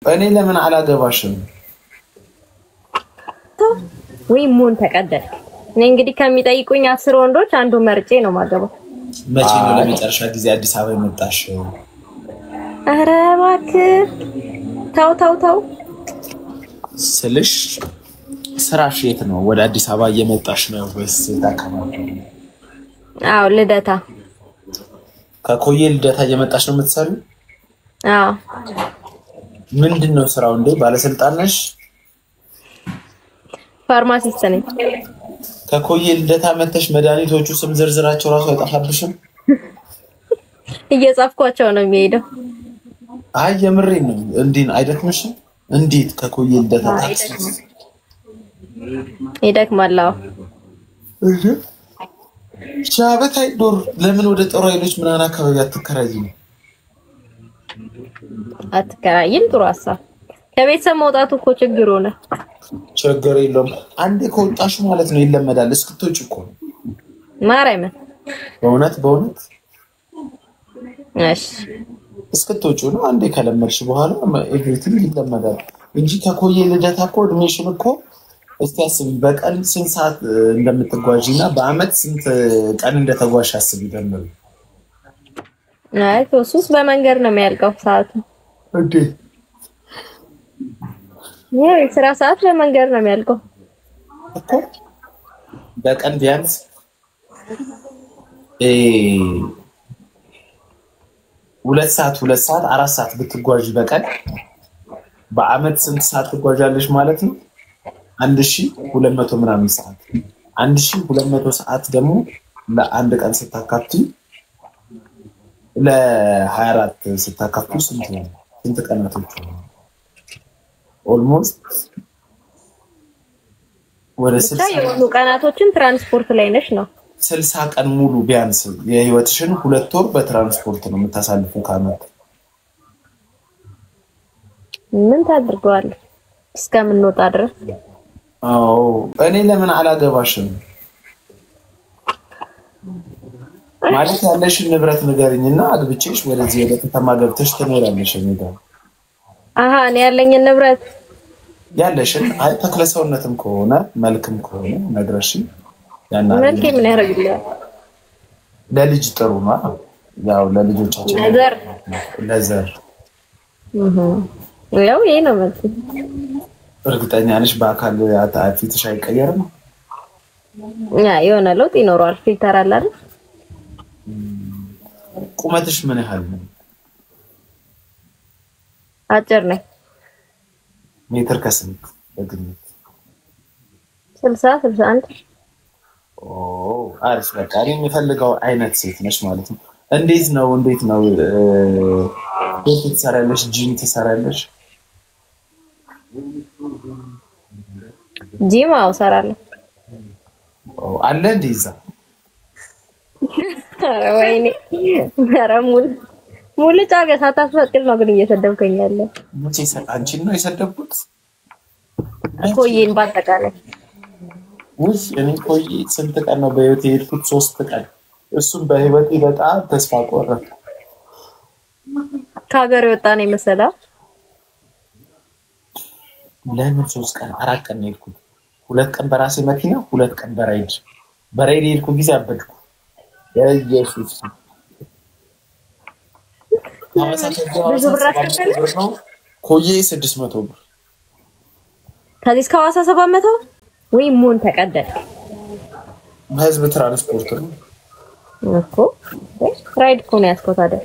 እኔ ለምን አላገባሽም? ወይ ሙን ተቀደድክ። እኔ እንግዲህ ከሚጠይቁኝ 10 ወንዶች አንዱ መርጬ ነው ማገባው። መቼ ነው ለመጨረሻ ጊዜ አዲስ አበባ የመጣሽው? ኧረ እባክህ ተው ተው ተው ስልሽ ስራሽ የት ነው? ወደ አዲስ አበባ እየመጣሽ ነው ወይስ የት አካባቢ? አዎ ልደታ። ከኮዬ ልደታ እየመጣሽ ነው የምትሰሪው? አዎ። ምንድን ነው ስራው እንዴ? ባለስልጣን ነሽ? ፋርማሲስት ነኝ። ከኮዬ ልደታ መተሽ መድኃኒቶቹ ስም ዝርዝራቸው ራሱ አይጠፋብሽም? እየጻፍኳቸው ነው የሚሄደው። አይ የምሬን ነው። እንዴ አይደክምሽም? እንዴት ከኮዬ ልደታ ታክሲ ይደክማል? አዎ። ሻበታይ ዶር ለምን ወደ ጦር ኃይሎች ምናምን አካባቢ አትከራይም? አትከራይም? ጥሩ ሀሳብ። ከቤተሰብ መውጣቱ እኮ ችግር ሆነ። ችግር የለውም። አንዴ ከወጣሽ ማለት ነው ይለመዳል። እስክትወጪ እኮ ነው። ማርያምን በእውነት በእውነት። እሺ እስክትወጪ ነው። አንዴ ከለመድሽ በኋላ everything ይለመዳል እንጂ ከኮዬ ልደታ እኮ እድሜሽን እኮ እስቲ አስቢ፣ በቀን ስንት ሰዓት እንደምትጓዢ እና በአመት ስንት ቀን እንደተጓዥ አስቢ። ደምሪ። አይ እሱስ በመንገድ ነው የሚያልቀው ሰዓቱ። እንዴ ይሄ የስራ ሰዓት በመንገድ ነው የሚያልቀው እኮ። በቀን ቢያንስ 2 ሰዓት 2 ሰዓት 4 ሰዓት ብትጓዥ በቀን በአመት ስንት ሰዓት ትጓዣለሽ ማለት ነው? 1200 ምናምን ሰዓት። 1200 ሰዓት ደግሞ ለአንድ ቀን ስታካፍቲ ለ24 ስታካፍቲ ስንት ነው? ስንት ቀናቶች ነው? almost ወደ 60 የሆኑ ቀናቶችን ትራንስፖርት ላይ ነሽ ነው። 60 ቀን ሙሉ ቢያንስ የህይወትሽን 2 ወር በትራንስፖርት ነው የምታሳልፈው ከአመት። ምን ታድርገዋለህ እስከምንወጣ ድረስ? አዎ። እኔ ለምን አላገባሽም? ማለት ያለሽን ንብረት ንገሪኝና አግብቼሽ ወደዚህ ወደ ከተማ ገብተሽ ትኖሪያለሽ። እኔ ጋር አሃ እኔ ያለኝን ንብረት ያለሽን፣ አይ ተክለ ሰውነትም ከሆነ መልክም ከሆነ ነግረሽኝ። መልኬ ምን ያደርግልሃል? ለልጅ ጥሩ ነው። ያው ለልጆቻችን ለዘር ለዘር ያው ይሄ ነው መልኬ። እርግጠኛ ነሽ በአካል ፊትሽ አይቀየርም? ያ የሆነ ለውጥ ይኖረዋል። filter አለ አይደል? ቁመትሽ ምን ያህል ነው? አጭር ነኝ። ሜትር ከስንት በግምት? 60 61። ኦ አሪፍ። በቃ እኔ የምፈልገው አይነት ሴት ነሽ ማለት ነው። እንዴት ነው እንዴት ነው ስፖርት ትሰሪያለሽ? ጂም ትሰሪያለሽ? ጂም አዎ እሰራለሁ። አለ እንዴ እዛ? ኧረ ወይኔ! ኧረ ሙሉ ጫገ ሳታስፈቅድ ነው ግን እየሰደብከኝ ያለ። መቼ አንቺን ነው የሰደብኩት? ኮዬን በአጠቃላይ። ውይ እኔ ኮዬ ስንት ቀን ነው በህይወቴ የሄድኩት? 3 ቀን። እሱም በህይወቴ በጣም ተስፋ ቆረጥኩ። ከሀገር የወጣ ነው የመሰለው። ለምን 3 ቀን 4 ቀን ነው የሄድኩት። 2 ቀን በራሴ መኪና፣ 2 ቀን በራይድ። በራይድ የሄድኩ ጊዜ አበድኩ። የኢየሱስ ብዙ ብር አስከፈለ? ኮዬ 600 ብር። ከዚህ እስከ ሐዋሳ 700 ወይ ሙን ተቀደድክ። በህዝብ ትራንስፖርት ነው እኮ። ራይድ እኮ ነው ያዝከው ታዲያ።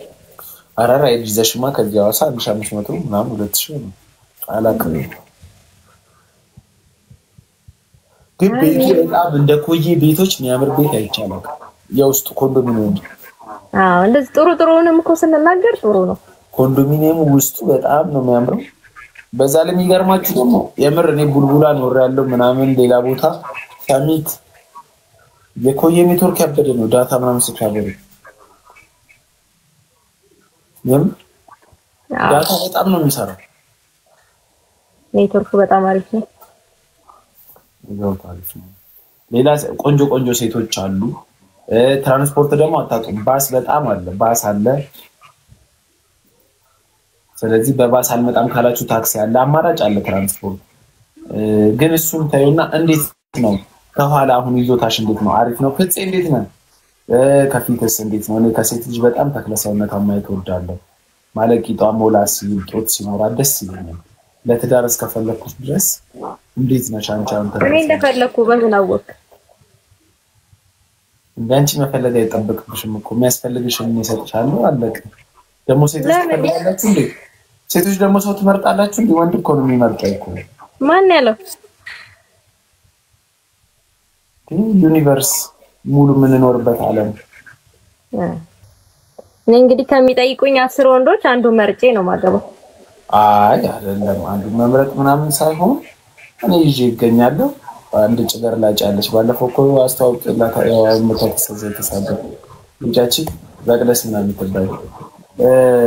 ኧረ ራይድ ይዘሽማ ከዚህ ሐዋሳ 1500 ምናምን 2000 ነው። አላውቅም። ግን ቤቱ በጣም እንደ ኮዬ ቤቶች የሚያምር ቤት አይቻልም። የውስጡ ኮንዶሚኒየም። አዎ እንደዚህ ጥሩ ጥሩንም እኮ ስንናገር ጥሩ ነው። ኮንዶሚኒየሙ ውስጡ በጣም ነው የሚያምረው። በዛ ላይ የሚገርማችሁ ደግሞ የምር እኔ ቡልቡላ ኖሬያለሁ ምናምን ሌላ ቦታ ሰሚት የኮዬ ኔትወርክ ያበደ ነው። data ምናምን ስታበሩ የምር data በጣም ነው የሚሰራው። ኔትወርኩ በጣም አሪፍ ነው። ሌላ ቆንጆ ቆንጆ ሴቶች አሉ። ትራንስፖርት ደግሞ አታጡም። ባስ በጣም አለ፣ ባስ አለ። ስለዚህ በባስ አልመጣም ካላችሁ ታክሲ አለ፣ አማራጭ አለ ትራንስፖርት። ግን እሱን ታዩና እንዴት ነው ከኋላ አሁን ይዞታሽ እንዴት ነው? አሪፍ ነው? ፍፄ እንዴት ነው? ከፊትስ እንዴት ነው? እኔ ከሴት ልጅ በጣም ተክለ ሰውነቷን ማየት እወዳለሁ። ማለት ቂጧ ሞላ ሲል ጦት ሲኖራት ደስ ይለኛል። ለትዳር እስከፈለግኩት ድረስ እንዴት ነሽ አንቺ? አሁን እኔ እንደፈለግኩ በምን አወቅ? እንደ አንቺ መፈለግ አይጠበቅብሽም እኮ የሚያስፈልግሽን እኔ እሰጥሻለሁ። አለቀ። ደግሞ ሴቶች ትፈልጋላችሁ እንዴ? ሴቶች ደግሞ ሰው ትመርጣላችሁ እንዴ? ወንድ እኮ ነው የሚመርጠው እኮ። ማን ያለው? Universe ሙሉ የምንኖርበት ዓለም። እኔ እንግዲህ ከሚጠይቁኝ 10 ወንዶች አንዱ መርጬ ነው የማገባው። አይ አይደለም፣ አንዱ መምረጥ ምናምን ሳይሆን እኔ ይዤ ይገኛለሁ። አንድ ጭገር ላጭ አለች። ባለፈው እኮ አስተዋውቅላት ተሳበ ልጃችን በቅደስ ምናምን ትባል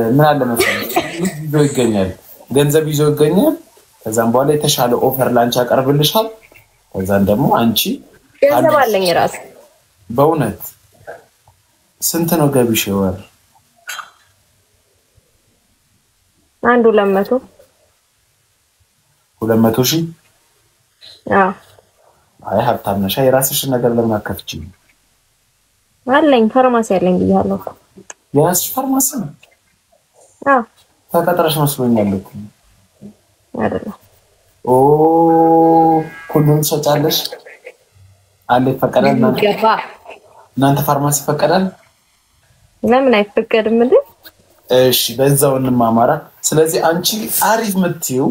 ምን አለ መሰለሽ ይዞ ይገኛል፣ ገንዘብ ይዞ ይገኛል። ከዛም በኋላ የተሻለ offer ላንቺ ያቀርብልሻል። ከዛም ደግሞ አንቺ ገንዘብ አለኝ ራስ። በእውነት ስንት ነው ገቢሽ የወር? አንድ 200 200 ሺህ? አዎ። አይ ሀብታም ነሽ። የራስሽን ነገር ለምን አከፍቺም? አለኝ ፋርማሲ አለኝ ብያለሁ እኮ። የራስሽ ፋርማሲ ነው? አዎ። ተቀጥረሽ መስሎኛል እኮ። አይደለም። ኦ ሁሉም ትሸጫለሽ? አለ ይፈቀዳል? እናንተ ፋርማሲ ይፈቀዳል? ለምን አይፈቀድም እንዴ? እሺ በዛው እንማማራ። ስለዚህ አንቺ አሪፍ የምትይው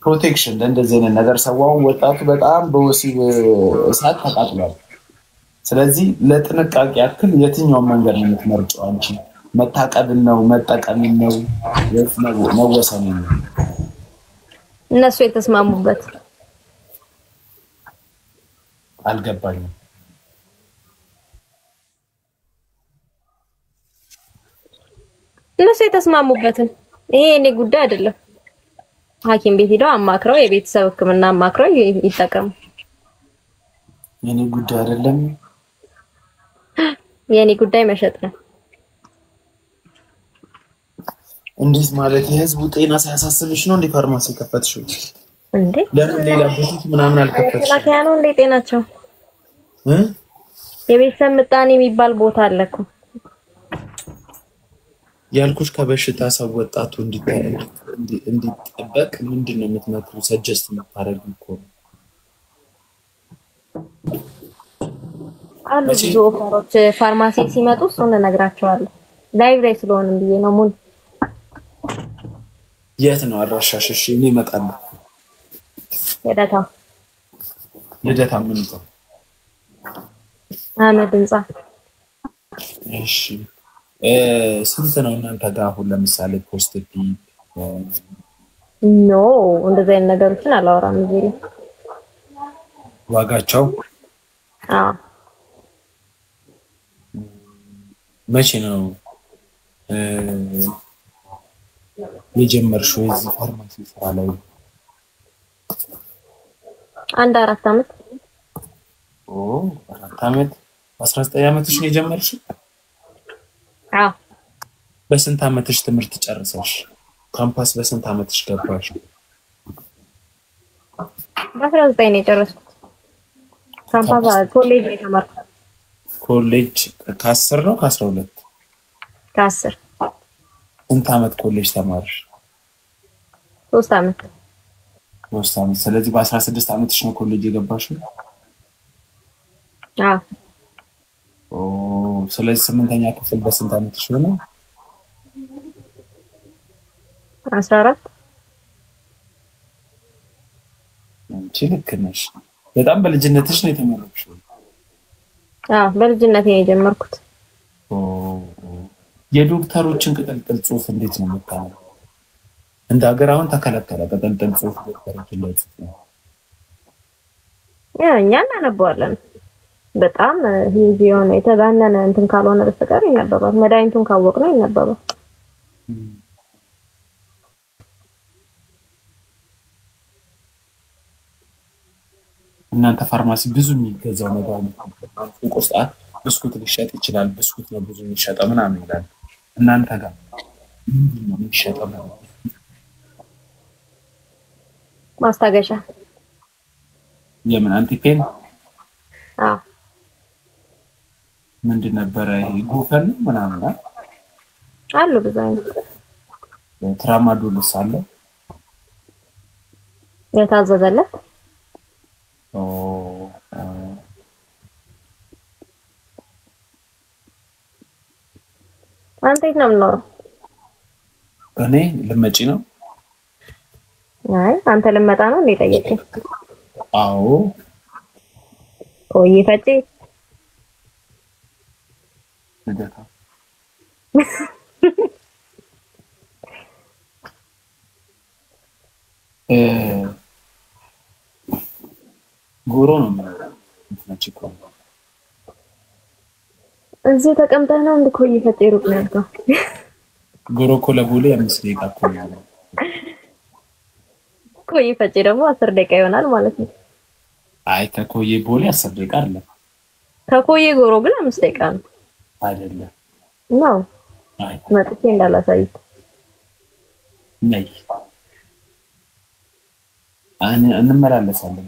protection ለእንደዚህ አይነት ነገር ሰዋውን ወጣቱ በጣም በወሲብ እሳት ተቃጥሏል። ስለዚህ ለጥንቃቄ ያክል የትኛውን መንገድ ነው የምትመርጪው አንቺ? መታቀብን ነው መጠቀምን ነው ወይስ መወሰንን ነው? እነሱ የተስማሙበት። አልገባኝም። እነሱ የተስማሙበትን። ይሄ የኔ ጉዳይ አይደለም። ሐኪም ቤት ሄደው አማክረው የቤተሰብ ሕክምና አማክረው ይጠቀሙ። የኔ ጉዳይ አይደለም። የኔ ጉዳይ መሸጥ ነው። እንዴት ማለት? የህዝቡ ጤና ሳያሳስብሽ ነው እንዴ ፋርማሲ ከፈትሽው? እንዴ ለምን ሌላ ቡቲክ ምናምን አልከፈትሽም? መከላከያ ነው እንዴ ጤናቸው? የቤተሰብ ምጣኔ የሚባል ቦታ አለ እኮ። ያልኩሽ ከበሽታ ሰው ወጣቱ እንዲጠበቅ ምንድን ነው የምትመክሩ? suggest የምታደርጊው እኮ ነው። አሉ ብዙ offer ኦች ፋርማሲ ሲመጡ እሱን እነግራቸዋለሁ። ላይቭ ላይ ስለሆነ ብዬ ነው። ሙሉ የት ነው አድራሻሽ? እሺ እኔ እመጣለሁ። ልደታ። ልደታ ምን ነው? አህመድ ህንጻ። እሺ ስንት ነው እናንተ ጋር አሁን ለምሳሌ post pill? No እንደዚህ አይነት ነገሮችን አላወራም እዚህ ላይ። ዋጋቸው? አዎ። መቼ ነው የጀመርሽው የዚህ ፋርማሲ ስራ ላይ? አንድ 4 ዓመት። ኦ 4 ዓመት። 19 ዓመትሽ ነው የጀመርሽው? አዎ። በስንት ዓመትሽ ትምህርት ጨርሰሽ? ካምፓስ በስንት ዓመትሽ ገባሽ? በ19 ነው የጨረስኩት። ካምፓስ ኮሌጅ ነው የተማርኩት። ኮሌጅ ከ10 ነው ከ12? ከ10። ስንት ዓመት ኮሌጅ ተማርሽ? 3 ዓመት። 3 ዓመት። ስለዚህ በ16 ዓመትሽ ነው ኮሌጅ የገባሽው? አዎ። ኦ ስለዚህ 8ኛ ክፍል በስንት ዓመትሽ ሆነ? 14። አንቺ ልክ ነሽ። በጣም በልጅነትሽ ነው የተመረቅሽው? አዎ በልጅነቴ ነው የጀመርኩት። ኦ የዶክተሮችን ቅጥልጥል ጽሁፍ እንዴት ነው የምታነበው? እንደ ሀገር አሁን ተከለከለ ቅጥልጥል ጽሁፍ ዶክተሮች እንዳይጽፉ። ያ እኛ እናነበዋለን። በጣም ሂዚ የሆነ የተጋነነ እንትን ካልሆነ በስተቀር ይነበባል። መድኃኒቱን ካወቅነው ይነበባል። እናንተ ፋርማሲ ብዙ የሚገዛው መድኃኒት ቁርስ ብስኩት ሊሸጥ ይችላል። ብስኩት ነው ብዙ የሚሸጠው ምናምን ይላል። እናንተ ጋር ምንድን ነው የሚሸጠው? ማስታገሻ። የምን anti-pain? አዎ። ምንድን ነበረ ይሄ ጎፈን ምናምን አሉ ብዙ አይነት። ትራማዶልስ አለ የታዘዘለት። አንተ የት ነው የምኖረው? እኔ ልመጪ ነው። አይ አንተ ልመጣ ነው እንዴ ጠየቀኝ? አዎ። ቆይ ፈጬ ልደታ። ጎሮ ነው የምኖረው። እዚህ ተቀምጠህ ነው እንደ ቆይ ፈጬ ሩቅ ነው ያልከው? ጎሮ እኮ ለቦሌ 5 ደቂቃ እኮ ነው። ቆይ ፈጬ ደግሞ 10 ደቂቃ ይሆናል ማለት ነው። አይ ከኮዬ ቦሌ 10 ደቂቃ አይደለም። ከኮዬ ጎሮ ግን 5 ደቂቃ ነው። አይደለም ነው። አይ መጥቼ እንዳላሳይክ። ነይ እንመላለሳለን።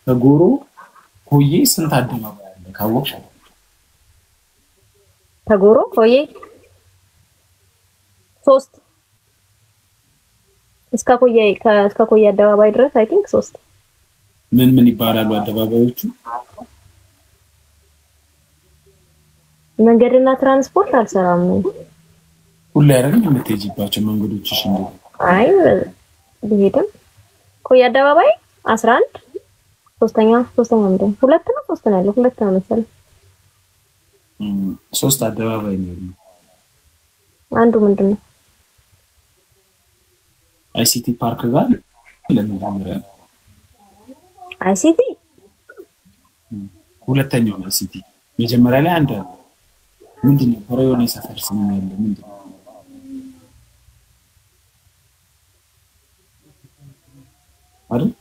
ከጎሮ ኮዬ ስንት አደባባይ አለ ካወቅሽ? ከጎሮ ኮዬ 3 እስከ ኮዬ አደባባይ ድረስ I think 3። ምን ምን ይባላሉ አደባባዮቹ? መንገድና ትራንስፖርት አልሰራም። ሁሌ አይደል የምትሄጂባቸው መንገዶችሽ? እንዴ አይ ብሄድም ኮዬ አደባባይ 11 ሶስተኛ ምንድን ነው? 2 ነው 3 ነው ያለው። 2 ነው መሰለኝ። 3 አደባባይ ነው ያለው። አንዱ ምንድን ነው? ICT ፓርክ ጋር ለመጀመሪያ ICT ሁለተኛው ICT መጀመሪያ ላይ አንድ ምንድን ነው የሆነ የሰፈር ስም ያለው ምንድን ነው? አይደል?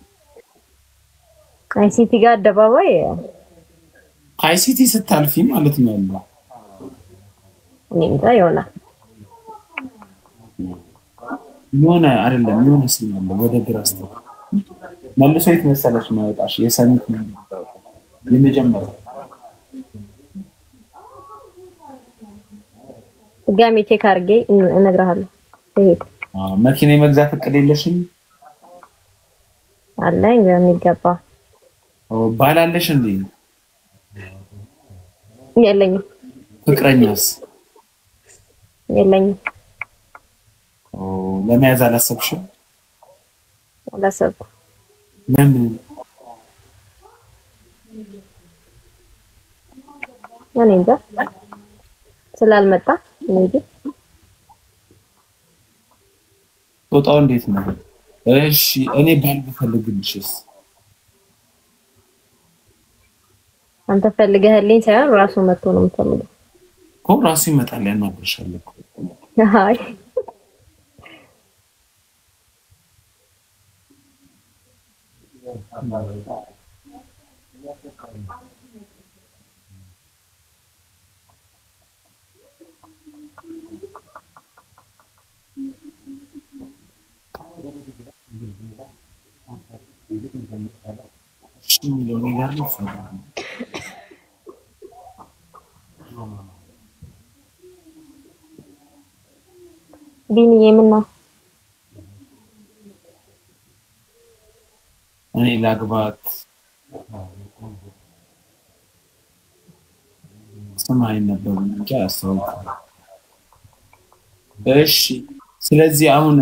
ICT ጋር አደባባይ ICT ስታልፊ ማለት ነው ያለው። እኔ እንጃ ይሆናል። የሆነ አይደለም የሆነ ስም ያለው ወደ ግራ ስትል መልሶ የት መሰለሽ ማወጣሽ የሰሚት መንገድ የመጀመሪያው። ድጋሜ check አድርጌ እነግርሃለሁ። እሄድ። መኪና የመግዛት እቅድ የለሽም? አለኝ በሚገባ። ባል አለሽ እንዴ? የለኝም። ፍቅረኛስ? የለኝም። ለመያዝ አላሰብሽም? አላሰብኩም። ለምን? እኔ እንጃ ስላልመጣ maybe። ጦጣው እንዴት ነው? እሺ እኔ ባል ብፈልግልሽስ? አንተ ፈልገህልኝ ሳይሆን ራሱ መጥቶ ነው የምፈልገው እኮ። ራሱ ይመጣል ያናግርሻል እኮ። አይ የሚለው ነገር ነው። ቢኒዬ ምን ነው? እኔ ላግባት ስም አይነበብም እንጂ አያስታውቅም። እሺ ስለዚህ አሁን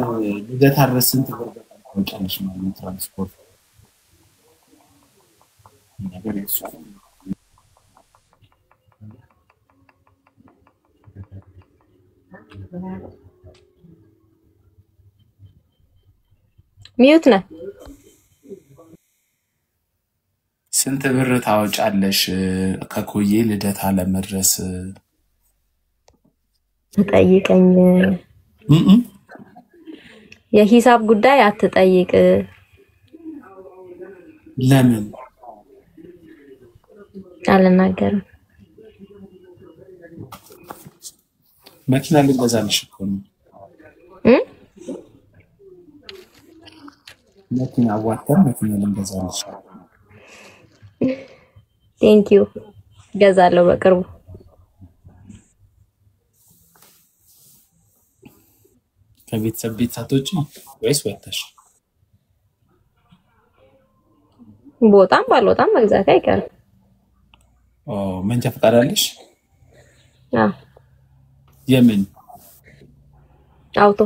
ልደታ ድረስ ስንት ብር ታወጫለሽ ማለት ነው? ትራንስፖርት ነገር የሱ mute ነህ። ስንት ብር ታወጫለሽ ከኮዬ ልደታ ለመድረስ? ጠይቀኝ። የሂሳብ ጉዳይ አትጠይቅ። ለምን? አልናገርም። መኪና ልገዛልሽ እኮ ነው። መኪና አዋተን መኪና ልንገዛልሽ። Thank you፣ ገዛለሁ በቅርቡ። ከቤተሰብ ቤት ሳትወጪ ወይስ ወጥተሽ? በወጣም ባልወጣም መግዛት አይቀርም። ኦ፣ መንጃ ፈቃድ አለሽ? አዎ። የምን? Auto።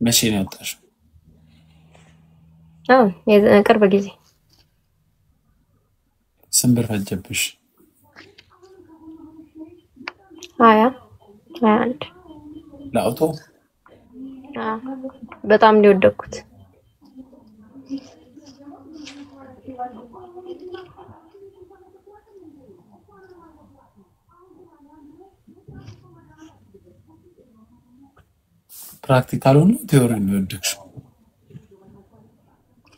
መቼ ነው ያወጣሽው? አዎ፣ ቅርብ ጊዜ። ስንት ብር ፈጀብሽ? 20 21። ለ auto? አዎ፣ በጣም ነው የወደድኩት። Practical ሆኖ theory ነው የወደቅሽው?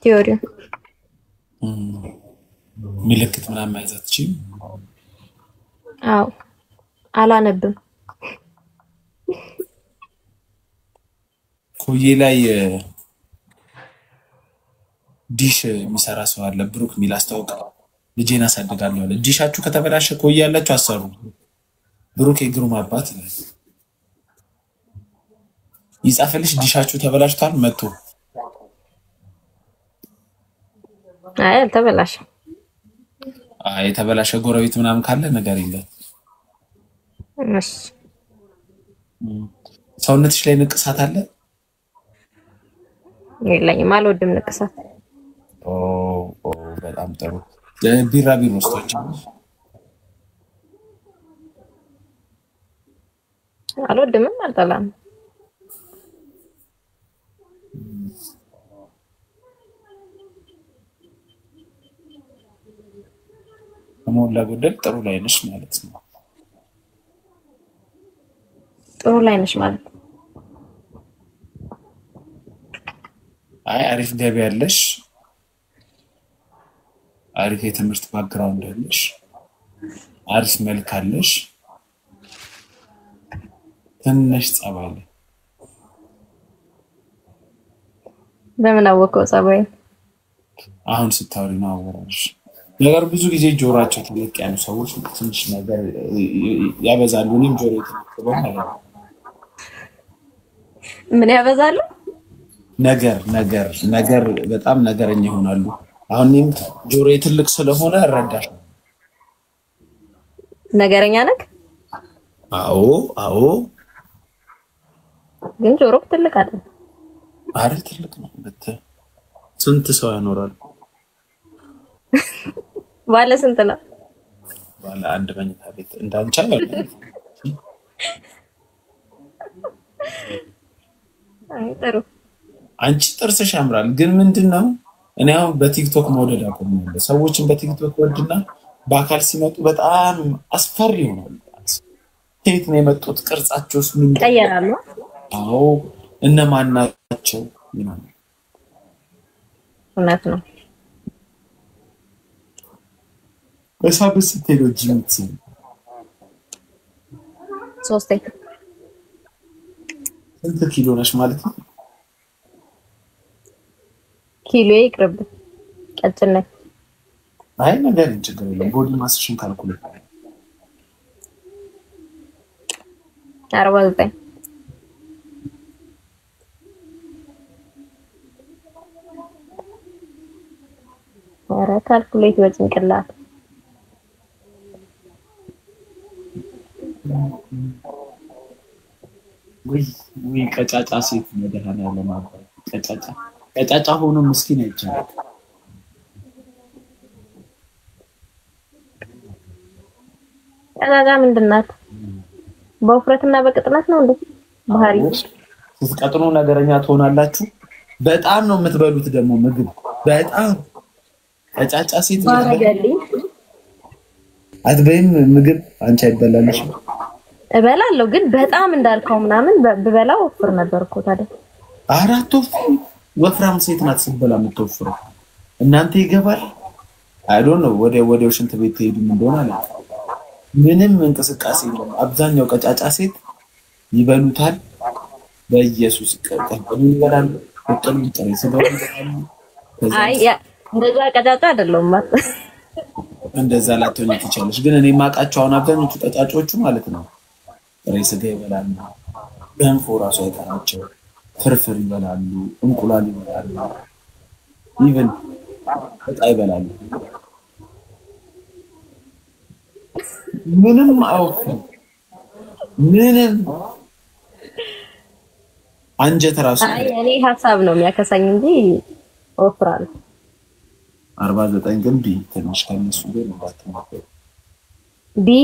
Theory። ምልክት ምናምን መያዝ አትችይም? አዎ፣ አላነብም። ኮዬ ላይ ዲሽ የሚሰራ ሰው አለ፣ ብሩክ የሚል አስታውቅ። ልጄን አሳድጋለሁ አለ። ዲሻችሁ ከተበላሸ ኮዬ ያላችሁ አሰሩ። ብሩክ የግሩም አባት ይላል። ይጻፍልሽ፣ ዲሻችሁ ተበላሽቷል መጥቶ። አይ፣ አልተበላሸም። አይ፣ የተበላሸ ጎረቤት ምናምን ካለ ነገር የለም። እሺ። ሰውነትሽ ላይ ንቅሳት አለ? የለኝም፣ አልወድም ንቅሳት። ኦ ኦ፣ በጣም ጥሩ። ቢራቢሮ ውስጦች? አልወድምም አልጠላም። ከሞላ ጎደል ጥሩ ላይ ነሽ ማለት ነው። ጥሩ ላይ ነሽ ማለት ነው። አይ፣ አሪፍ ገቢ ያለሽ፣ አሪፍ የትምህርት background ያለሽ፣ አሪፍ መልክ አለሽ፣ ትንሽ ጸባይ አለ። በምን አወቀው ጸባይ? አሁን ስታወሪ ነው አወራሽ ነገር። ብዙ ጊዜ ጆሯቸው ተለቅ ያሉ ሰዎች ትንሽ ነገር ያበዛሉ። እኔም ጆሮ ተለቅ ማለት ነው። ምን ያበዛሉ? ነገር ነገር ነገር፣ በጣም ነገረኛ ይሆናሉ። አሁን እኔም ጆሮዬ ትልቅ ስለሆነ እረዳሽ። ነገረኛ ነህ? አዎ። ግን ጆሮክ ትልቅ አይደል? አረ ትልቅ ነው። ስንት ሰው ያኖራል? ባለ ስንት ነው? ባለ አንድ መኝታ ቤት እንዳንቻ አይደለም። አይ፣ ጥሩ። አንቺ ጥርስሽ ያምራል፣ ግን ምንድን ነው፣ እኔ አሁን በቲክቶክ መውደድ አቆሜያለሁ። ሰዎችን በቲክቶክ ወድና በአካል ሲመጡ በጣም አስፈሪ ይሆናሉ። ከየት ነው የመጡት? ቅርጻቸውስ ምንድን ነው? ይቀየራሉ። አዎ፣ እነማን ናቸው? ምናምን። እውነት ነው። በሳምንት ስትሄድ ጂም የምትሰሪው? ሶስቴ። ስንት ኪሎ ነሽ ማለት ነው? ኪሎ ይቅርብ፣ ቀጭን ነኝ። አይ፣ ነገር ችግር የለም። Body mass ሽን calculate። 49። ኧረ calculate በጭንቅላት። ውይ ውይ፣ ቀጫጫ ሴት መድኃኒዓለም አባት፣ ቀጫጫ ቀጫጫ ሆኖ ምስኪን አይቻልም። ቀጫጫ ምንድን ናት? በውፍረትና በቅጥነት ነው እንዴ ባህሪ? ስትቀጥኑ ነገረኛ ትሆናላችሁ። በጣም ነው የምትበሉት ደግሞ ምግብ፣ በጣም ቀጫጫ ሴት የምትበላ ባረገልኝ። አትበይም ምግብ አንቺ አይበላልሽም። እበላለሁ፣ ግን በጣም እንዳልከው ምናምን ብበላ ወፍር ነበር እኮ ታዲያ። አራት ወፍር ወፍራም ሴት ናት ስትበላ የምትወፍረው። እናንተ ይገባል። I don't know ወደ ወዲያው ሽንት ቤት ትሄዱም እንደሆነ አለ። ምንም እንቅስቃሴ የለም። አብዛኛው ቀጫጫ ሴት ይበሉታል። በኢየሱስ ቅቅሉን ይበላሉ፣ ቅቅሉን ጥሬ ስጋውን ይበላሉ። አይ ያ እንደዛ ቀጫጫ አይደለሁም። እንደዛ ላትሆኚ ትችያለሽ። ግን እኔ የማውቃቸው አሁን አብዛኞቹ ቀጫጮቹ ማለት ነው ጥሬ ስጋ ይበላሉ፣ ገንፎ ራሱ አይቀራቸው፣ ፍርፍር ይበላሉ፣ እንቁላል ይበላሉ፣ even እጣ ይበላሉ። ምንም አያወፍርም። ምንም አንጀት ራሱ። አይ እኔ ሀሳብ ነው የሚያከሳኝ እንጂ እወፍራለሁ። 49 ግን ቢ ትንሽ ከነሱ ግን እንዳትናገሩ። ቢ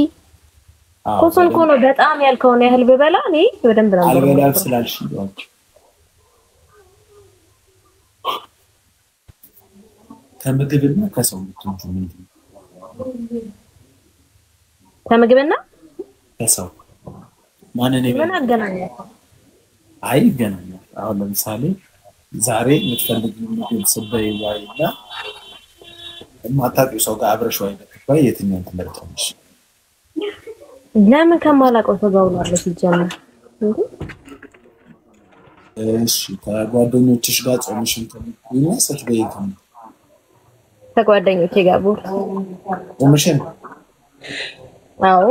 ኮሶን እኮ ነው በጣም ያልከውን ያህል ብበላ እኔ በደንብ ነው። አልበላም ስላልሽ ከምግብና ከሰው የምትወጂው ምንድን ነው? ከምግብና ከሰው ማንን? ምን አገናኛቸው? አይ ይገናኛል። አሁን ለምሳሌ ዛሬ የምትፈልጊው ምግብ ስትበይ ዋይ እና የማታውቂው ሰው ጋር አብረሽ ዋይ ብትባይ የትኛውን ትመርጫለሽ? ለምን ከማላውቀው ሰው ጋር እውላለሁ ሲጀመር? እሺ ከጓደኞችሽ ጋር ጾምሽን ከምትበይና ስትበይ ከጓደኞቼ ጋር ብውል። ጾምሽን? አዎ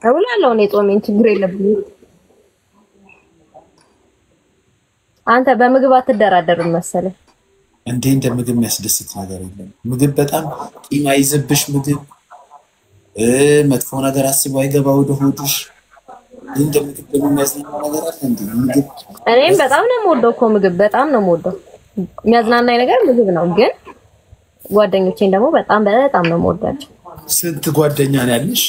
እውላለሁ። እኔ ጾሜን ችግር የለብኝም። አንተ በምግብ አትደራደርም መሰለኝ። እንዴ እንደ ምግብ የሚያስደስት ነገር የለም። ምግብ በጣም ቂም አይዝብሽ። ምግብ መጥፎ ነገር አስቦ አይገባ ወደ ሆድሽ። እንደ ምግብ ደግሞ የሚያዝናና ነገር አለ እንዴ? ምግብ እኔም በጣም ነው የምወደው እኮ ምግብ በጣም ነው የምወደው። የሚያዝናናኝ ነገር ምግብ ነው። ግን ጓደኞቼን ደግሞ በጣም በጣም ነው የምወዳቸው። ስንት ጓደኛ ነው ያለሽ?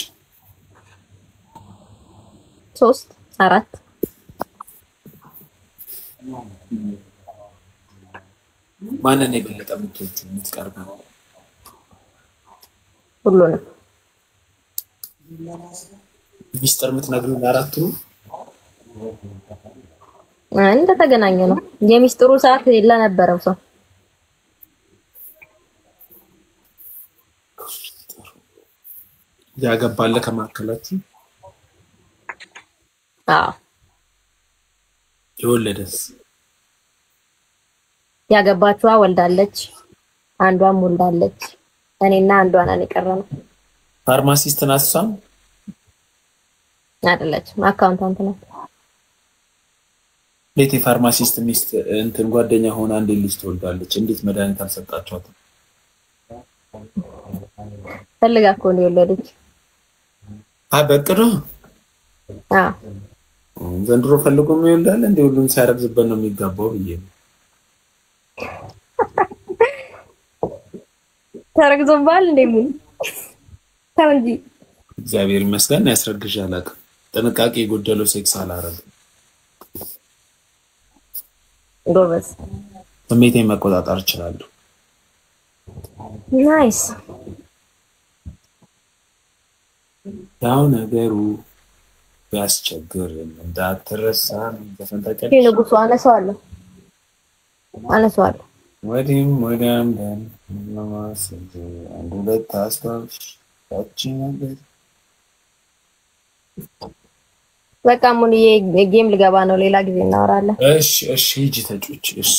3 4። ማንን የበለጠ የምትወጂው የምትቀርቢው? ሁሉንም። ሚስጥር የምትነግሪው ለአራቱ? እንደተገናኘ ነው የሚስጥሩ ሰዓት ለነበረው ሰው። ያገባለ ከመካከላችሁ? አዎ። የወለደስ? ያገባችዋ ወልዳለች፣ አንዷም ወልዳለች። እኔና አንዷ ነን የቀረነው። ፋርማሲስት ናት እሷም? አይደለችም፣ accountant ናት። እንዴት የፋርማሲስት ሚስት እንትን ጓደኛ ሆና እንዴት ልጅ ትወልዳለች? እንዴት መድኃኒት አልሰጣችኋትም? ፈልጋ እኮ ነው የወለደች። አይ በቅዶ? አዎ። ዘንድሮ ፈልጎ ይወልዳል እንዴ? ሁሉም ሲያረግዝበት ነው የሚጋባው ብዬ ነው። ተረግዞብሃል እንዴ? ሙሉ ተው እንጂ። እግዚአብሔር ይመስገን ያስረግዤ አላውቅም። ጥንቃቄ የጎደለው ሴክስ አላረግም። ጎበዝ። ስሜቴን መቆጣጠር እችላለሁ። Nice። ያው ነገሩ ቢያስቸግርም እንዳትረሳ ዘፈን ታውቂያለሽ? ንጉሱ አነሳዋለሁ አነሳዋለሁ። ወዲህም ወዲያም አንድ ሁለት አስታውሽ ያቺ ነገር። በቃ ሙሉዬ game ልገባ ነው። ሌላ ጊዜ እናወራለን። እሺ እሺ፣ ሂጂ ተጫወቺ። እሺ።